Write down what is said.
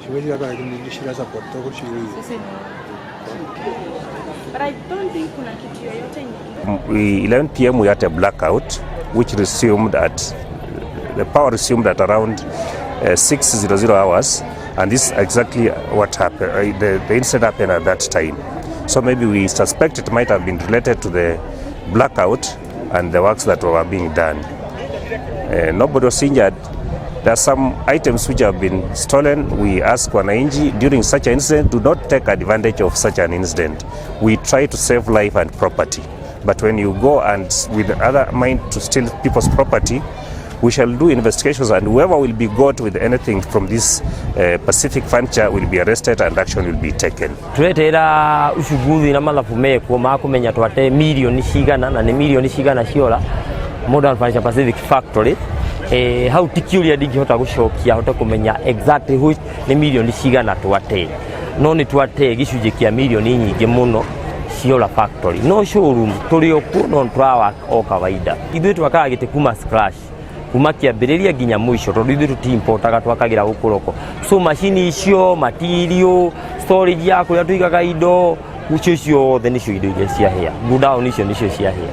Siwezi shida support Sisi But I don't think kuna kitu yoyote 11 p.m. we had a blackout which resumed at the power resumed at around 6:00 hours, and this is exactly what happened. The incident happened at that time, so maybe we suspect it might have been related to the blackout and the works that were being done. Nobody was injured. There are some items which have been stolen. We ask wananchi during such an incident, do not take advantage of such an incident. We try to save life and property. But when you go and with other mind to steal people's property, we shall do investigations, and whoever will be got with anything from this Pacific Furniture will be arrested and action will be taken. Turetera uchunguzi na mathabu mekwo ma kumenya twate milioni cigana na nĩ milioni cigana ciora Modern Furniture Pacific Factory. Hau ti kiuria ndingĩhota gũcokia hote kũmenya exactly which nĩ milioni cigana twate, no nĩ twate gĩcunjĩ kĩa milioni nyingĩ mũno ciora factory. No showroom tũrĩ o kuo, no tũrawa o kawaida. Ithuĩ twakaga gĩtĩ kuma scratch, kuma kĩambĩrĩria nginya mũico, tondũ ithuĩ tũti-importaga, twakagĩra gũkũ roko. So macini icio, material, storage ya kũrĩa tũigaga indo icio ciothe nĩcio indo iria ciahĩa. Godown icio nĩcio ciahĩa.